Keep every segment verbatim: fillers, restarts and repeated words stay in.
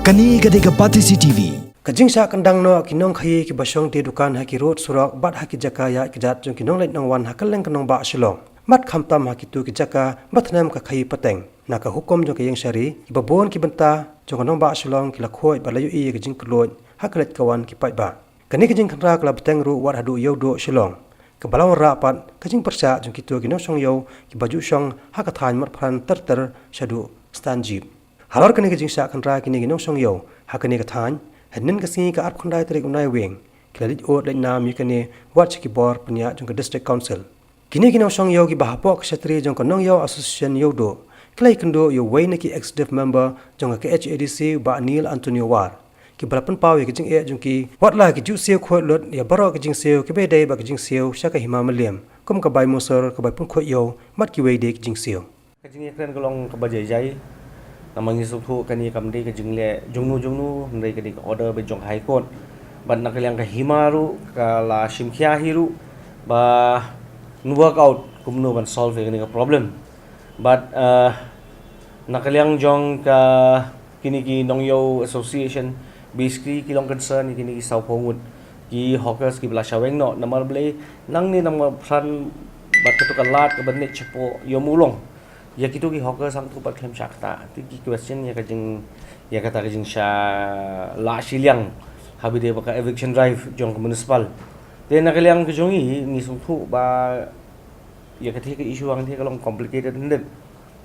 Kane ka dei ka Batesi T V. Ka jingshah kyndang noh ki nongkhaïi kiba shong die dukan ha ki rud surok bad ha ki jaka ïaid kjat jong ki nongleit nongwan ha kylleng ka nongbah Shillong, bad khamtam ha kito ki jaka ba thngan ka khaïi pateng, na ka hukum jong ka ïing shari, kiba bun ki bynta jong ka nongbah Shillong ki la khuid bad la ïohi ïa ka jingkylluid ha ka leit ka wan ki paidbah. Kane ka jingkhynra ka la bteng ruh wat haduh Ïewduh Shillong, kaba la wanrah pat ka jingpyrshah jong kito ki nongshong ïew kiba ju shong ha ka thaiñ Motphran ter ter shaduh Stanjeep. Halor kane ka jingshah khynra kine ki nongshong ïew ha kane ka thaiñ, hynnin ka sngi ka arphew khyndai tarik u Naiwieng, ki la leit ud leit nam ïa kane wat sha ki bor pynïaid jong ka District Council. Kine ki nongshong ïew kiba hapoh ka shatri jong ka Nongïew Association Ïewduh, ki la ïakynduh ïa uwei na ki executive member jong ka K H A D C, Bah Neil Antonio War, kiba la pynpaw ïa ka jingeh jong ki, wat la ki ju siew khuid lut ïa baroh ki jingsiew kiba dei bad ki jingsiew sha ka hima Mylliem, kum ka bai musur, ka bai pynkhuid ïew, bad kiwei de ki jingsiew. Ka jingïakren ka long kaba jai jai. Namar ngi sngewthuh kane kam dei ka jingleh jongno jongno, hynrei ka dei ka order ba jong ka High Court. Bad na ka liang ka hima ruh ka la shim khia hi ruh ba yn work out kumno ban solve ïa kane ka problem. Bad, eh, na ka liang jong ka kine ki Nongïew Association, basically ki long concern ïa kine ki sawphew ngut ki hawkers kiba la shah weng noh, namar balei nangne na Motphran bad kato ka lad kaba neh shapoh Ïewmawlong, ïa kito ki hawkers hangto pat khlem shah ktah. Te ki question ïa ka jing, ïa kata ka jingshah lah shiliang ha ba ïadei bad ka eviction drive jong ka municipal. Te na ka liang ka jong ngi, ngi sngewthuh ba ïa kata ka issue hangta ka long complicated hynrei,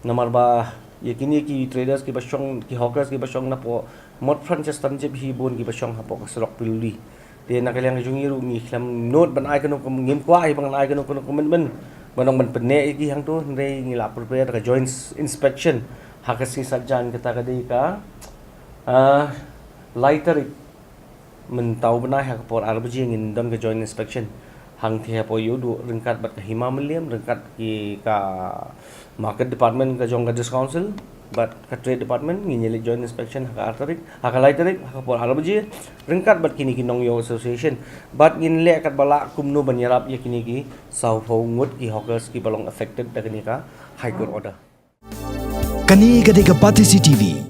namar ba ïa kine ki traders kiba shong, ki hawkers kiba shong napoh Motphran sha Stanjeep hi bun kiba shong hapoh ka surok Piololi. Te na ka liang ka jong ngi ruh ngi khlem nud ban ai kano ka, ngim kwah hi ban ai kano kano commitment ban ong ban pynneh ïa ki hangto, hynrei ngi la prepare da ka joint inspection ha ka sngi Saitjaiñ, kata ka dei ka, ah, lai tarik mynta u bnai ha ka por ar baje ngin don ka joint inspection hangta hapoh Ïewduh ryngkat bad ka hima Mylliem, ryngkat ki ka market department ka jong ka District Council bad ka trade department. Ngin ïaleh joint inspection ha ka ar tarik, ha ka lai tarik, ha ka por ar baje, ryngkat bad kine ki Nongïew Association. Bad ngin leh katba lah kumno ban ïarap ïa kine ki sawphew ngut ki hawkers kiba long affected da kane ka High Court order. Kane ka dei ka Batesi T V.